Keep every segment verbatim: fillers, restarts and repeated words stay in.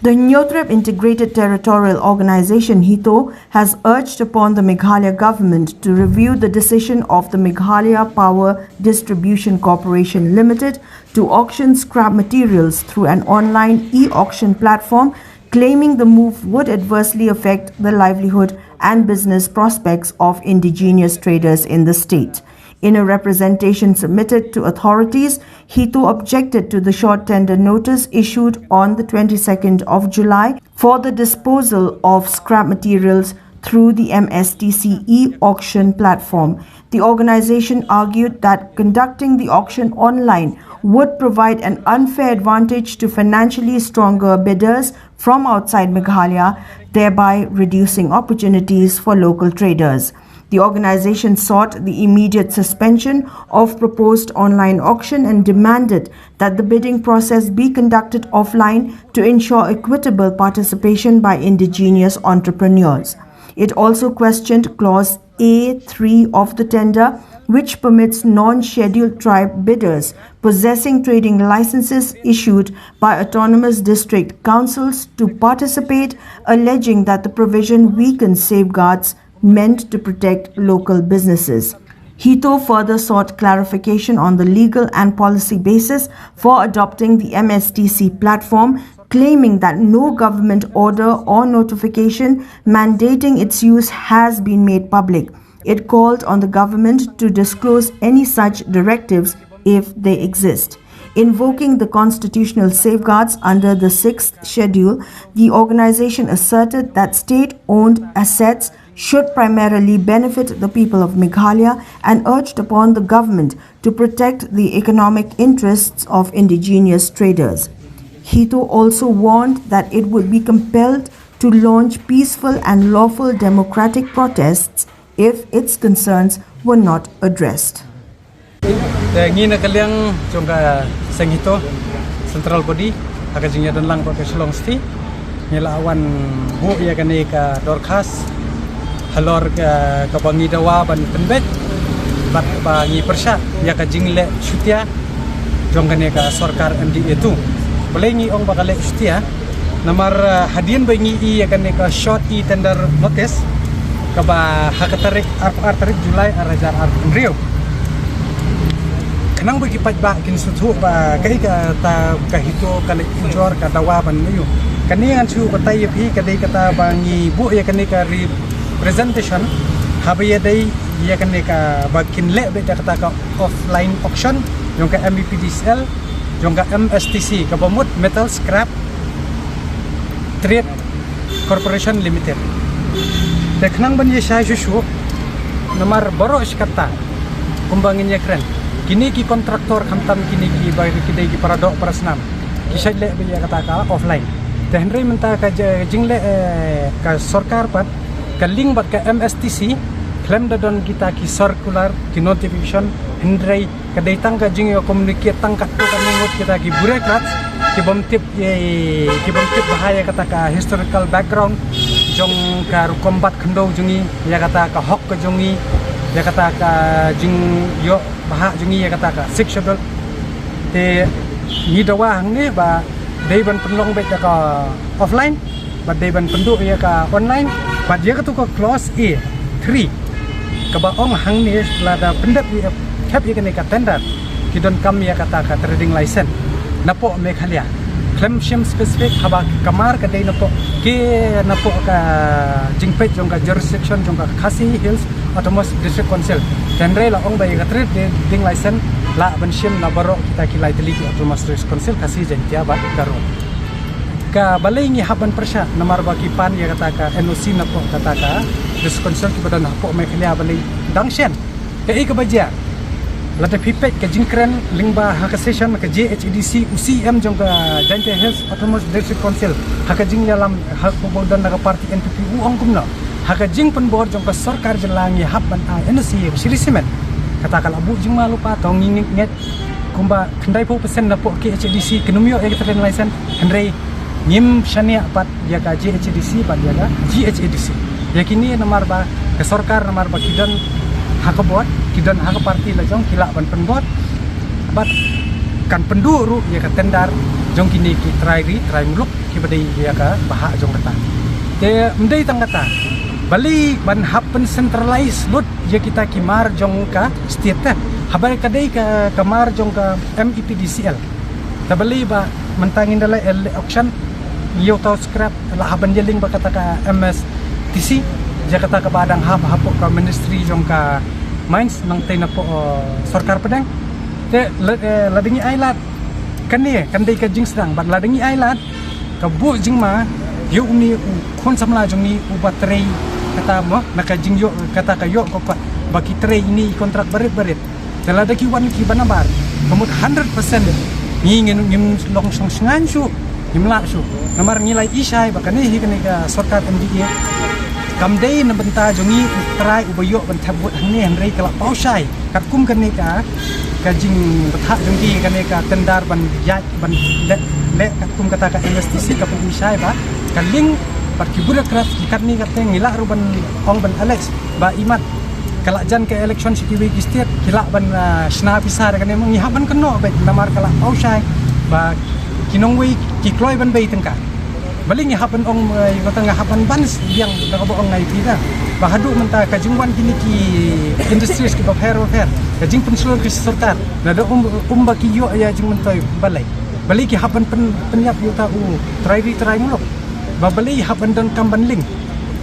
The Hynñiewtrep Integrated Territorial Organization, HITO, has urged upon the Meghalaya government to review the decision of the Meghalaya Power Distribution Corporation Limited to auction scrap materials through an online e-auction platform, claiming the move would adversely affect the livelihood and business prospects of indigenous traders in the state. In a representation submitted to authorities, HITO objected to the short tender notice issued on the twenty-second of July for the disposal of scrap materials through the M S T C e-auction platform. The organization argued that conducting the auction online would provide an unfair advantage to financially stronger bidders from outside Meghalaya, thereby reducing opportunities for local traders. The organization sought the immediate suspension of proposed online auction and demanded that the bidding process be conducted offline to ensure equitable participation by indigenous entrepreneurs. It also questioned Clause A three of the tender, which permits non-scheduled tribe bidders possessing trading licenses issued by autonomous district councils to participate, alleging that the provision weakens safeguards meant to protect local businesses. HITO further sought clarification on the legal and policy basis for adopting the M S T C platform, claiming that no government order or notification mandating its use has been made public. It called on the government to disclose any such directives if they exist. Invoking the constitutional safeguards under the sixth schedule, the organization asserted that state owned assets should primarily benefit the people of Meghalaya and urged upon the government to protect the economic interests of indigenous traders. HITO also warned that it would be compelled to launch peaceful and lawful democratic protests if its concerns were not addressed. Te ngi na ka liang jong ka seng HITO, central body, ha ka jingïadon lang bad ka Shillong City, ngi la wan buh ïa kane ka dorkhas halor ka, kaba ngi dawa ban pynbeit bad ba ngi pyrshah ïa ka jingleh shutia jong kane ka sorkar M D A two. Balei ngi ong ba ka leh shutia? Namar, eh, hadien ba ngi i ïa kane ka short e-tender notice kaba ha ka tarik, arphew ar tarik July, ar hajar arphew hynriew. Khnang ba ki paidbah kin sngewthuh ba kaei kata ka HITO ka leh ujor, ka dawa ban ïoh. Kane ngan shu batai ïa phi, ka dei kata ba ngi buh ïa kane ka representation haba ïadei ïa kane kaba kin leh beit da kata ka offline auction jong ka M E P D C L, jong ka M S T C, kaba mut Metal Scrap Trade Corporation Limited. Te khnang ban ïa shai shuh shuh, namar baroh shi katta, kumba ngin ïa kren, kine ki kontraktor, khamtam kine kiba ki dei ki para doh para snam, ki shait leh beit ïa kata ka offline. Te hynrei mynta ka ji-, jingleh, eh, ka sorkar pat, ka link bad ka M S T C, khlem da don kita ki circular, ki notification, hynrei ka dei tang ka jingïa communicate tang katto katne ngut kita ki bureaucrats ki bym tip, eh, ki bym tip bha ïa kata ka historical background jong ka rukom bat khyndew jong ngi, ïa kata ka hok ka jong ngi, ïa kata ka jingïoh bha jong ngi ïa kata ka Sixth Schedule. Te ngi dawa hangne ba dei ban pynlong beit da ka offline, bad dei ban pynduh ïa ka online, bad ïa katu ka clause A three kaba ong hangne, lada pyndep ïa, khep ïa kane ka tender, ki donkam ïa kata ka trading license napoh Meghalaya. Khlem shim specific, haba ka mar ka dei napoh, ki napoh ka jingpeit jong ka jurisdiction jong ka Khasi Hills Autonomous District Council. Te hynrei la ong ba ïa ka trading license lah ban shim na baroh kita ki lai tylli ki Autonomous District Council, Khasi, Jaiñtia bad Garo. Ka balei ngi hap ban pyrshah? Namar ba ki pan ïa kata ka N O C napoh kata ka District Council kiba don hapoh Meghalaya, balei dang shen? Kaei kaba jia? Lada phi peit ka jingkren lyngba ha ka session ka J H A D C, u C E M jong ka Jaiñtia Hills Autonomous District Council, ha ka jingïalam ha kaba u don na ka party N P P, u ong kumno? Ha ka jingpynbor jong ka sorkar jylla ngi hap ban ai N O C ïa ka Shree Cement. Kata ka la buh jingma lypa, to ngi ngeit, ngeit kumba khyndaiphew percent napoh K H A D C kin ym ïoh ïa ka trading license, hynrei ngim shaniah pat ïa ka J H A D C bad ïa ka G H A D C. Ïa kine namar ba ka sorkar, namar ba ki don ha ka bor, ki don ha ka party la jong, ki lah ban pynbor. Bad kan pynduh ruh ïa ka tender jong kine ki trai ri trai muluk kiba dei ïa ka bhah jong kata. Te ym dei tang kata, balei ban hap pyn centralize lut ïa kita ki mar jong ka state te, haba ka dei ka, ka mar jong ka M E P D C L. Te balei ba mynta ngin da leh, eh, auction ïa uta u scrap, la hap ban ïaling bad kata ka M S T C, ïa kata kaba dang hap hapoh ka ministry jong ka mines, nangta napoh, eh, sorkar pdeng. Te la, eh, lada ngi ailad, kane kan dei ka jingsdang, bad lada ngi ailad, ka buh jingma ïa une u khun samla jong ngi uba trei kata mo, na ka jingïoh kata ka ïoh ka kot, ba ki trei ine i kontrak barit barit. Te lada ki wan kiba nabar, ka mut hundred percent ngi ngin, ngim long shong shngaiñ shuh, ngim lah shuh. Namar ngi la ïohi shai ba kane hi kane ka sorkar M D A kam dei na bynta jong ngi u trai uba ïoh ban thep vote hangne, hynrei ka la paw shai katkum kane ka, ka jingbthah jong ki, kane ka tender ban ïaid ban leh, leh katkum kata ka M S T C, ka pynshai ba ka link bad ki bureaucrat ki katne katte. Ngi lah ruh ban ong ban allege ba imat ka la jan ka election sha kiwei ki state, ki lah ban, ah, shna pisa da kane mo. Ngi hap ban kynnoh beit namar ka la paw shai ba ki nongwei ki kloi ban bei tyngka. Balei ngi hap ban ong, eh, ïa kata, nga hap ban ban biang da kaba ong nga ïa phi da ba haduh mynta ka jingwan kine ki industries kiba pher ba pher, ka jingpynshlur ki sorkar, lada um, um ba ki ïoh ïa jingmyntoi, balei, balei ki hap ban pyn, pynïap ïa uta u trai ri trai muluk? Ba balei hap ban donkam ban link?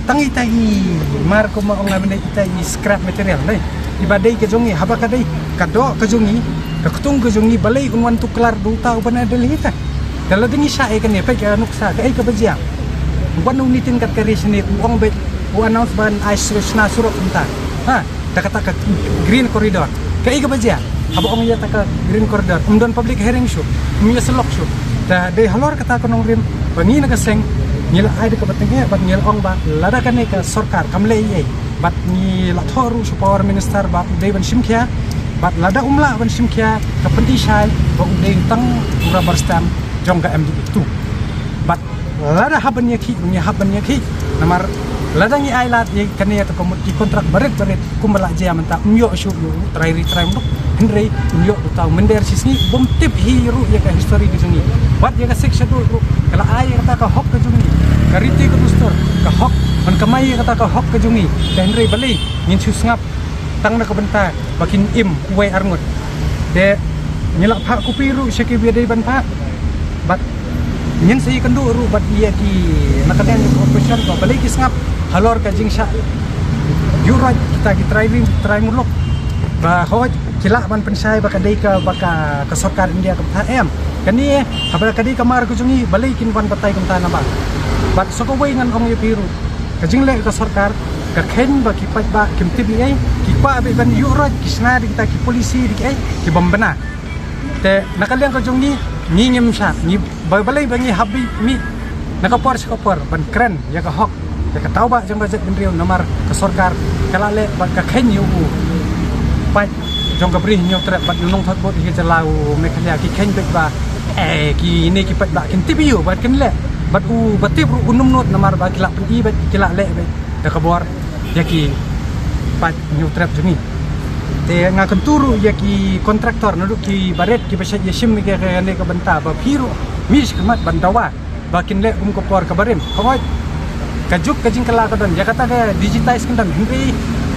Tang ita i mar, kumba ong nga mynta, ita i scrap material, dei, iba dei ka jong ngi, haba ka dei ka doh ka jong ngi, ka ktung ka jong ngi, balei un wan tuklar da uta uba na Delhi te? Te lada ngi shah ïa kane, peit ka nuksa, kaei kaba jia? Wan u Nitin Gadkari shane, u ong beit, u announce ban ai shna surok mynta, ha, da kata ka green corridor. Kaei kaba jia haba ong ïa kata ka green corridor? Ym don public hearing shuh, ym ïasyllok shuh. Te dei halor kata ka nongrim ba ngi na ka seng ngi la ai da kaba tyngeh bad ngi la ong ba lada kane ka sorkar kam leh ei ei, bad ngi la thoh ruh sha Power Minister ba u dei ban shim khia, bad lada um lah ban shim khia, ka pyni shai ba u dei tang u rubber stamp jong ka M D A two. Bad lada hap ban ïakhih, ngi hap ban ïakhih. Namar lada ngi ailad ïa kane, ïa kata ka mut ki kontrak barit barit kumba la jia mynta, ym ïoh shuh ïa u trai ri trai muluk, hynrei un ïoh uta u mynder shisngi bym tip hi ruh ïa ka history ka jong ngi. Bad ïa ka Sixth Schedule ruh ka la ai ïa kata ka hok ka jong ngi, ka riti ka dustur, ka hok ban kamai ïa kata ka hok ka jong ngi. Te hynrei balei ngin shu sngap tang na ka bynta ba kin im uwei arngut? Te ngi la phah copy ruh sha kiba dei ban phah, bad ngin sa ïakynduh ruh bad ïa ki na ka liang ka opposition ba balei ki sngap halor ka jingshah ïuh roit kita ki trai ri trai muluk, ba hooid ki lah ban pynshai ba ka dei kaba ka, ka sorkar India ka bthah, em. Kane haba ka dei ka mar ka jong ngi, balei kin wan batai kumta naba? Bad sa kawei ngan ong ïa phi ruh, ka jingleh ka sorkar ka kheiñ ba ki paidbah kim tip ei ei, ki kwah beit ban ïuh roit, ki shna da kita ki policy da kiei ki bym bna. Te na ka liang ka jong ngi, ngi ngim shah, ngi ba balei ba ngi hap beit mih na ka por sha ka por ban kren ïa ka hok, ïa ka tawbah jong ka jaitbynriew, namar ka sorkar ka la leh bad ka kheiñ ïa u paid jong ka Bri Hynñiewtrep bad u nongthot vote hi jylla u Meghalaya, ki kheiñ beit ba, eh, kine ki paidbah kin tip ïa u bad kin leh, bad u ba tip ruh un ym nud namar ba ki la pyni beit, ki la leh beit da ka bor ïa ki paid Hynñiewtrep jong ngi. Te nga kyntu ruh ïa ki contractor naduh ki barit kiba shait ïashim ïa kane ka bynta ba phi ruh mih shakhmat ban dawa ba kin leh kum ka por kaba rim. Hooid, ka juk ka jingkylla ka don, ïa kata ka digitize kan don, hynrei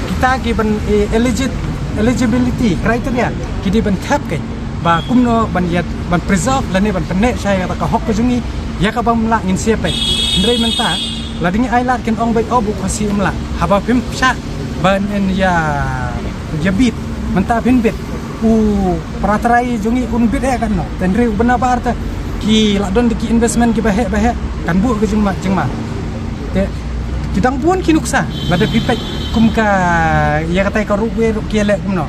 kita ki ban, eh, eligit-, eligibility criteria ki dei ban thep keiñ ba kumno ban ïa, ban preserve lane ban pynneh shai ïa kata ka hok ka jong ngi, ïa ka bym lah ngin sa peit. Hynrei mynta lada ngi ailad kin ong beit, oh, u Khasi um lah. Haba phim shah ban ïa, ïa bit, mynta phin bit, u para trai jong ngi un bit eh katno? Te hynrei u bna bar te ki la don da ki investment kiba heh ba heh, kan buh ka jingma, jingma. Te ki dang bun ki nuksa, lada phi peit kum ka, ïa katai ka ropeway ruh ki leh kumno.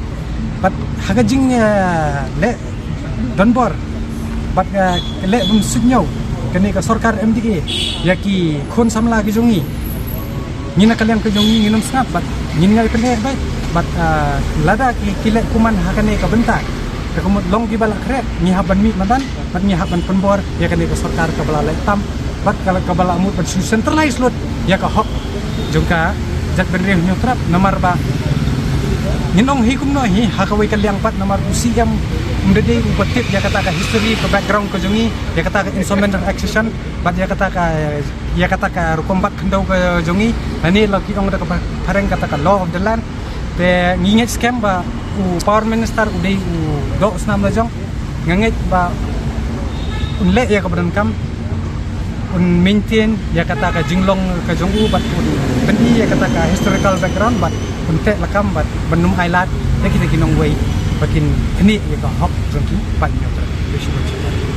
Bad ha ka jing, eh, leh donbor bad, eh, ka leh bym suidñiew kane ka sorkar M D A ïa ki khun samla ki jong ngi, ngi na ka liang ka jong ngi ngin ym sngap bad ngin ngai pynneh beit. Bad, eh, lada ki, ki leh kuman ha kane ka bynta, te ka mut long kiba la khreh, ngi hap ban mih madan bad ngi hap ban pynbor ïa kane ka sorkar kaba la leh tam bad ka, kaba la mut ban shu centralize lut ïa ka hok jong ka jaitbynriew Hynñiewtrep. Namar ba ngin ong hi kumno hi, ha kawei ka liang pat namar u C M Um da dei uba tip ïa kata ka history, ka background ka jong ngi, ïa kata ka instrument of accession, bad ïa kata ka, ïa kata ka rukom bat khyndew ka jong ngi. Lane la ki ong da ka phareng kata ka law of the land. Te ngi ngeit skhem ba u Power Minister u dei u doh snam la jong. Nga ngeit ba un leh ïa kaba donkam, un maintain ïa kata ka jinglong ka jong u, bad un pyni ïa kata ka historical background, bad un teh lakam bad ban ym ailad ïa kita ki nongwei ba kin khnieh ïa ka hok jong ki paid Hynñiewtrep.